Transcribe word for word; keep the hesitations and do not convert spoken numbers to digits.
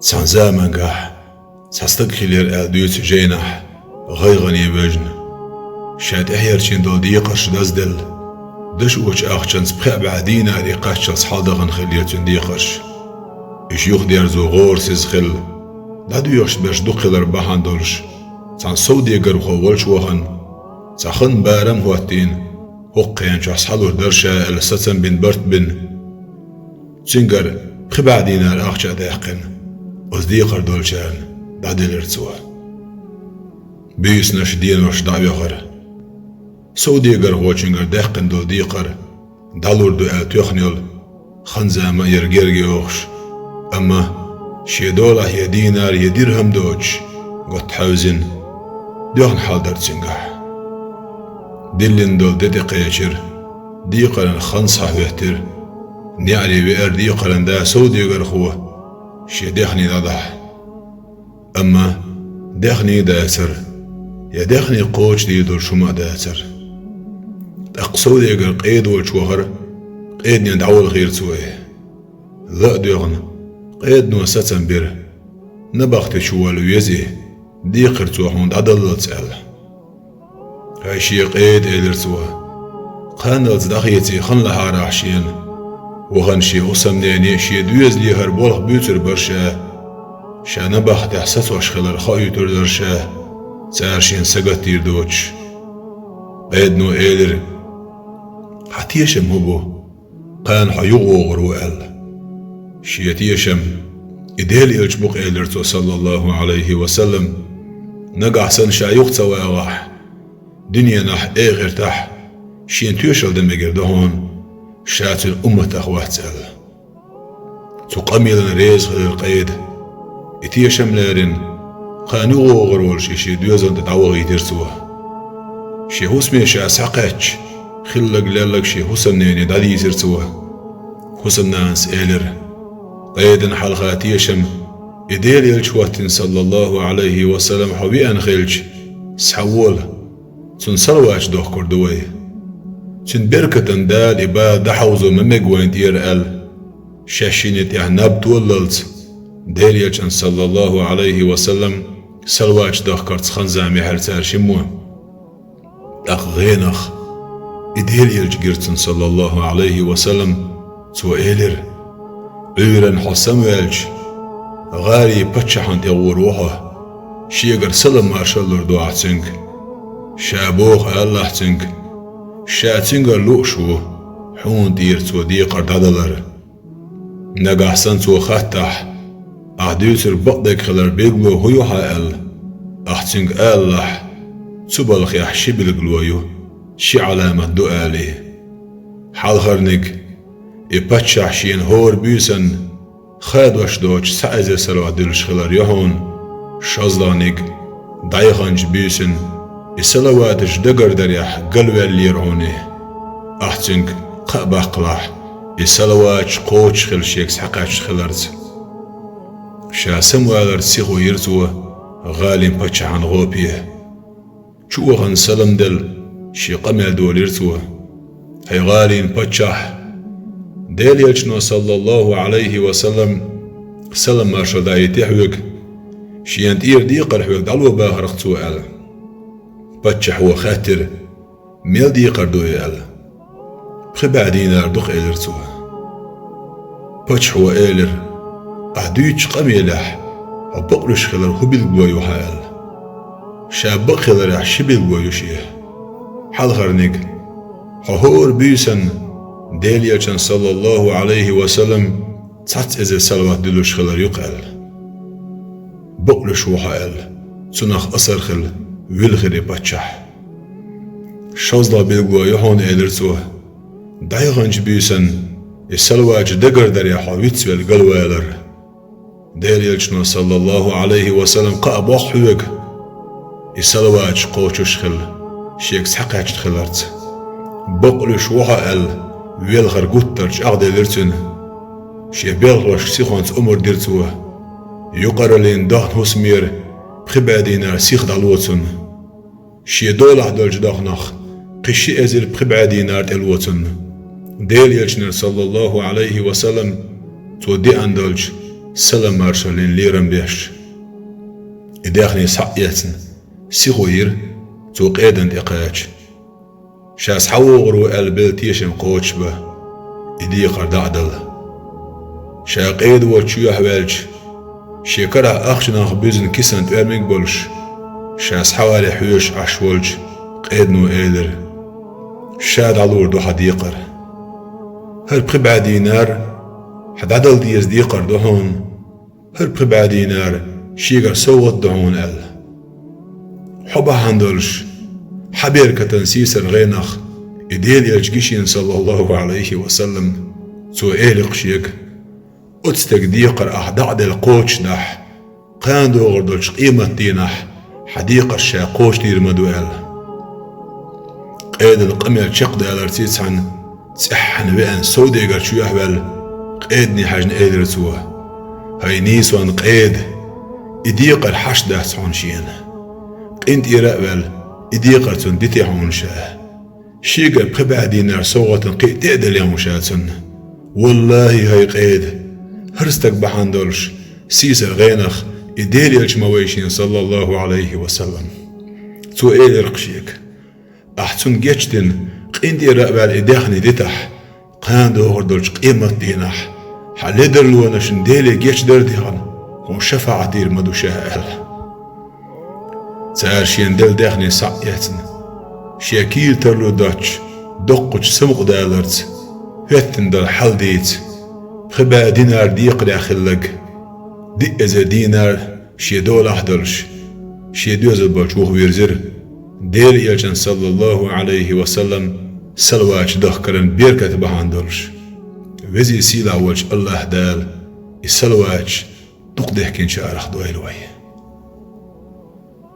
Цхьан замангахь цхьа стаг хилира аьлла дуьйцу жайнахь гӀайгӀане вежна. Ша тӀехьерчийна долу декхарш дазделла, дашочу ахчанца пхеа бӀе динар кхаччалц хьаладахана хиллера цуьнан декхарш. Уьш юхадерзо гӀорасиза хилла, дӀадоьхуш берш дукха хилар бахьана долуш, цхьана совдегархо волчу вахана, цхьа хан барам а хӀоттийна, хӀокху хенан чохь схьалур дара ша аьлла сацам бина, барт бина. Цуьнгара пхи бӀе динар ахча а даьккхина, оцу декхар долчарна дӀаделира цо. Буьйсанаш, денош дӀа а оьхура. Совдегархочуьнгара даьккхина долу декхар дӀалур ду аьлла тоьхна йолу хан-зама яра герга йохуш, амма шен долахь я динар, я дирхӀам доцуш, готта хьаьвзина, доьхна хьал дара цуьнгахь. Диллина долу де тӀекхечира, декхаран хан схьахӀоьттира. НеӀаре веара декхаран да совдегархо шен даьхни дӀадахьа. Амма даьхни а дацара, я даьхни кхочушдийр долуш хӀума а дацара. ТӀаккха совдегар къеда волчу вахара, къедане дӀавалахийра цо и. Ла а доьгӀна, къедано сацам бира: «Набахти чу волла вези, декхар цо хьуна дӀадаллалц», — аьлла. «ХӀай шен къеда, — элира цо, — кханалца дӀахеций хан лахьара ахь шена». Вахана шен хӀусамнене шен доьзале хӀара болх буьйцур бара ша. Ша набахтехь сацош хилар хоуьйтур дара ша, цара шена сагатдийр доцуш. Къедано элира: «Хьан тешам хӀун бу? Кхана хьо юхавогӀур ву», — аьлла. Шен тешам: «И Делан элча бу-кх», — элира цо, саллаллаху Ӏалайхи ва саллам. «Нагахь санна ша юха ца вагӀахь, дуьненахь а, эхартахь а шена тоьшалла дан мегар ду хьуна, ша цуьнан умматах вац», — аьлла. Цу къамелана реза хилира къеда. И тешам леррина, кхана юхавогӀур волуш и шен доьзална тӀе дӀавахийтира цо. Шен хӀусаме ша схьакхаьчча, хилларг-лелларг шен хӀусамнене дӀадийцира цо. ХӀусамнанас элира: «Къедана хьалха тешам, и Делан элча хӀоттийна, саллаллаху Ӏалайхи ва саллам, хьо веана хилча, схьавола, цунна салаваташ дохкур ду вай. Цуьнан беркатана Дала и бала дӀахьовзо ма мега вайна тӀера», — аьлла, шаьш шина тӀехь наб толлалц, Делан элчанна, саллаллаху Ӏалайхи ва саллам, салаваташ дахкарца хан-зама яьхьира цара шиммо. ТӀаккха гӀенах и Делан элча гира цунна, саллаллаху Ӏалайхи ва саллам. Цо элира: «Ӏуьйранна хьо самаваьлча, гӀалин паччахьна тӀе гӀур ву хьо, шегара салам-маршалла лур ду ахь цуьнга. Ша боху алалахь цуьнга, ша цуьнгара лууш ву хьуна тӀера цо декхар дӀадалар. Нагахь санна цо хаттахь, ахь дуьйцург бакъдерг хилар билгало хӀун ю хьан аьлла, ахь цуьнга алалахь, цу балхехь ши билгало ю, ши Ӏаламат ду», — алий. Хьалхарниг: «И паччахь шена хӀора буьйсанна хадош доцуш цхьа эзар салават дуьллуш хилар ю хьуна, шозлагӀниг: дӀаяханчу буьйсанна и салаваташ дагардарехь галваьллера хьуна и. Ахь цуьнга кхаъ баккхалахь, и салаваташ кхочуш хилла шега схьакхаьчна хиларца». Ша самаваларца сихо йира цо гӀалин паччахьан гӀопе. Чу вахана салам делла, шен къамел долийра цо: «ХӀай гӀалин паччахь, Делан элчано, саллаллаху Ӏалайхи ва саллам, салам-маршалла дӀайитахь хьоьга, шена тӀера декхар хьоьга дӀало бахарх цо», — аьлла. Паччахьо хаьттира: «Мел декхар ду и?» — аьлла. «Пхи бӀе динар ду-кх», — элира цо. Паччахьо элира: «Ахь дуьйцучу къамелехь хьо бакълуьйш хилар хӀун билгало ю хьан?» — аьлла. «Ша бакъ хиларехь ши билгало ю шен. Хьалхарниг: хьо хӀора буьйсанна Делан элчанна, саллаллаху Ӏалайхи ва саллам, цхьацца эзар салават дуьллуш хилар ю-кх», — аьлла. «Бакълуьйш ву хьо», — аьлла, цунах асар хилла, вилхира и паччахь. «ШозлагӀа билгало ю хьуна, — элира цо, — дӀаяханчу буьйсанна и салаваташ дагардарехь хьо вицвелла галвалар. Делан элчано, саллаллаху Ӏалайхи ва саллам, кхаъ боккху хьоьга и салаваташ кхочуш хилла, шега схьакхаьчна хиларца. Бакълуьйш ву хьо», — аьлла, велхар гуттар чӀагӀделира цуьнан. Шен белхалошка сихонца омра дира цо: «Юкъараллин дохна хӀусамера пхи бӀе динар сиха дӀало цунна. Шен долахь долчу дохнах кхин ши эзар пхи бӀе динар тӀело цунна. Делан элчанера, саллаллаху Ӏалайхи ва саллам, цо деана долчу салам-маршаллин лерам беш. И даьхни схьа а эцна, сихо йира цо Къедана тӀекхача. Ша схьавогӀур ву аьлла белла тешам кхочушбан, и декхар дӀа а дала. Ша Къеда волчу чу юьхьваьлча, шен карахь ахчанах буьзна кисан тӀоьрмиг а болуш, ша схьавале хьоьжуш Ӏаш волчу Къедано элира: «Ша дӀалур ду хьан декхар. ХӀара пхи бӀе динар хьан дӀадала деза декхар ду хьуна, хӀара пхи бӀе динар шегара совгӀат ду хьуна», — аьлла. Хьо бахьана долуш, хьан беркатан сийсара гӀенах и Делан элча гичийна, саллаллаху Ӏалайхи ва саллам, цо элира-кх шега: «Оцу стеган декхар ахь дӀа а делла кхочушдахь, кхана догӀур долчу къематдийнахь хьан декхар ша кхочушдийр ма ду», — аьлла. Къедана къамел чекхдаларца цхьаьна цӀеххьана веана совдегарчу юьхьваьлла, Къедане хьаьжна элира цо: «ХӀай нийсонан Къеда, и декхар хьашт дац хьуна шена. КъинтӀера а ваьлла, и декхар цунна дите хьуна ша. Шегара пхи бӀе динар совгӀатана кхин а тӀе а делла хьуна ша цунна. Валлахи, хӀай Къеда, хӀара стаг бахьана долуш сийсара гӀенах и Делан элча ма вайшина, саллаллаху Ӏалайхи ва саллам». Цо элира-кх шега: «Ахь цунна гечдина, къинтӀера а ваьлла и даьхни дитахь, кхана догӀур долчу къематдийнахь хьан ледарлонашна Деле гечдар а дехна, хьуна шафаӀат дийр ма ду ша», — аьлла. Цара шена делла даьхни схьа а эцна, шен кийра тарло доцчу доккхачу самукъадаларца хӀоьттина долу хьал дийца, пхи бӀе динар декхарех хилларг, диъ эзар динар шен долахь а долуш, шен доьзал болчу вухавирзира, Делан элчанна, саллаллаху Ӏалайхи ва саллам, салаваташ дахкаран беркат бахьана долуш. Веза-сийлахь волчу АллахӀ Дала и салаваташ дукха дехкинчарах дойла вай.